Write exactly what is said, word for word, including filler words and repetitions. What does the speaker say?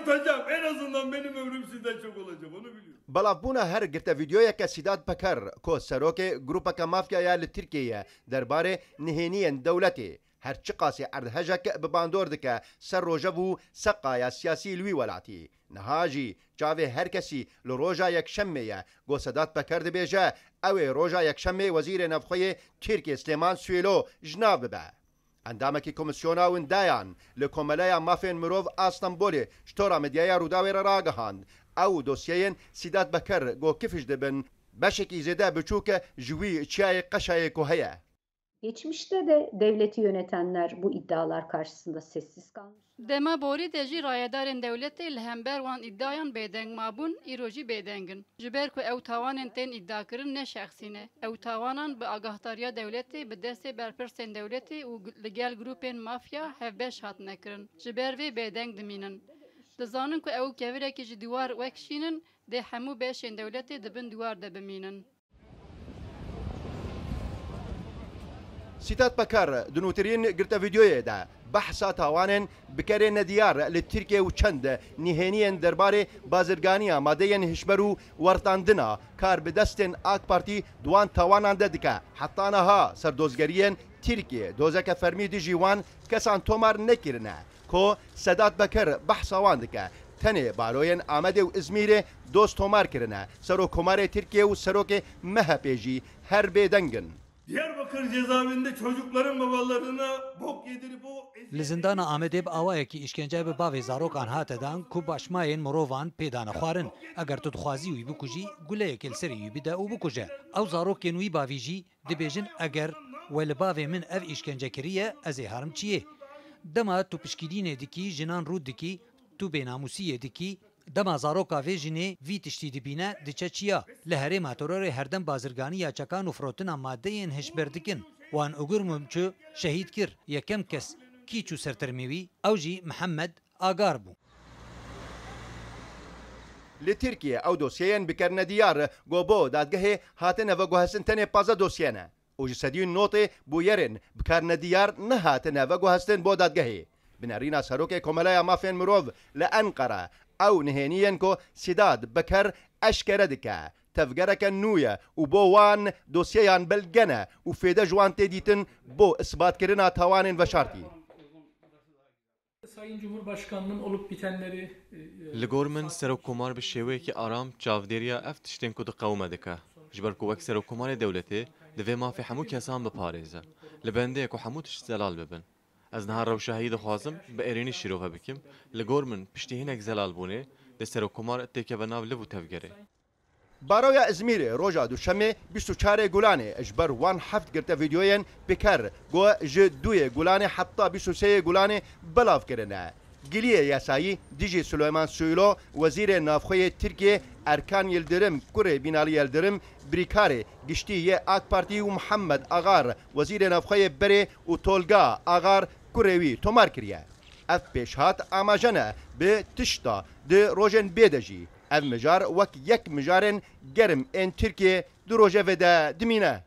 Hocam, en azından benim ömrüm sizden çok olacak, onu biliyorum. Belavbûna her girte vîdeoyeke Sîdat Peker, ku serokê grûpeke mafya ya li Tirkiyê ye, derbarê nihêniyên dewletê, her çiqasî erdhejek bi bandor dike ser rojev û seqaya siyasî li wî welatî. Niha jî çavê her kesî li roja yekşemê ye, ku Sedat Peker dibêje, ew ê roja yekşemê Wezîrê Navxweyê Tirkiyê Silêman Suêlo ji nav bibe. Endamekî Komîsyona Windayan li Komeleya Mafên Mirov a Stenbolê ji tora medyaya Rûdawê re ragihand, ew dosyeyên Sîdat Beker go kifş dibin, beşekî zêde biçûk e ji wî çiyayê Qeşayê ku heye. Geçmişte de devleti yönetenler bu iddialar karşısında sessiz kalmışlar. Dema borî de jî rayedarên dewletê li hember wan îdiayan bêdeng mabûn, îro jî bêdeng in. Ji ber ku ew tawanên tên îdiakirin ne şexsî ne. Ew tawanan bi agahdariya dewletê, bi destê berpirsên dewletê û li gel grûpên mafya hevbeş hatine kirin. Ji ber vê bêdeng dimînin. Dizanin ku ew kevirekî ji dîwar wekişînin, dê hemû beşên dewletê di bin dîwar de bimînin. Sîdat Peker di nûtirîn girte vîdeoyê de behsa tawanên bikerê nediyar li Tirkiye û çend nihêniyên derbarê bazirganiya madeyên hişber û wertandina kar bi destên AK Partî di wan tawanan de dike. Heta niha serdozgeriyên Tirkiye dozeke fermî dijî wan kesan tomar nekirine. Ku Sedat Bekir behsa wan dike. Tenê baroyên Amedê û Izmîrê doz tomar kirine. Serokkomarê Tirkiye û serokê M H P jî her bêdeng in. Diyarbakır cezaevinde çocukların babalarına bok yedirip o Li zindana Amedê bi awayekî îşkence bi bavê zarokan hate dan ku başmayên mirovan pê dane xwarin. Eger tu dixwazî wî bikujî, guleyekê li serê wî bide û bikuje. Ew zarokên wî bavî jî dibêjin, eger we li bavê min ev îşkence kiriye, ez ê herim çiyê. Dema tu pişkîdînê dikî, jinan rût dikî, tu bênamûsiyê dikî, dema zaroka vê jinê vî tiştî dibîne, diçe çiya. Li herêma terorê herdem bazirganiya çekan û firotina madeyên hişbir dikin. Wan Ogurmumçu şehîd kir. Yekem kes kî çû ser termê wî? Ew jî Mihemed Agar bû. Li Tirkiye ew dosyeyên bikerine diyar, go bo dadgehê hatine veguhestin tenê pazdeh dosye ne. Û ji sedî notê bûyerên bikarine diyar nehatine veguhestin bo dadgehê. Binerîna Serokê Komeleya Mafên Mirov li Enqere ew nihêniyên ku Sîdad Beker eşkere dike, tevgereke nû ye û bo wan dosyeyan belge ne û fêde ji wan tê dîtin bo isbatkirina tawanên veşartî. Sayın Cumhurbaşkanı'nın olup bitenleri, e, e, Li gor min, Serokkomar bi şêweyekî aram çavdêriya ev tiştên ku diqewime dike. Ji ber ku wek Serokkomarê dewletê divê mafê hemû kesan biparêze. Li bendê ye ku hemû tişt zelal bibin. Ez niha rewşa heyî dixwazim bi erênî şîrove bikim. Li gor min, piştî hinek zelalbûnê, dê Serokkomar têkeve nav liv û tevgerê. Baroya Izmîrê roja Duşemê bîst û çarê Gulanê ji ber wan heft girte vîdeoyên piker, ku ji duyê Gulanê heta bîst û sêyê Gulanê belav kirine. Giliyê yasayî dijî Suleyman Soylu, Wezîrê Navxweyê Tirkiyê, Erkan Yildirim, kurê Binali Yildirim, birîkarê giştî yê AK Partî û Mihemed Agar, Wezîrê Navxweyê berê û Tolga Agar, kurê wî tomar kiriye. Ev pêşhat amaje ne bi tişta di rojên bê de jî. Ev mijar wek yek mijarên germ ên Tirkiyê di rojevê de dimîne.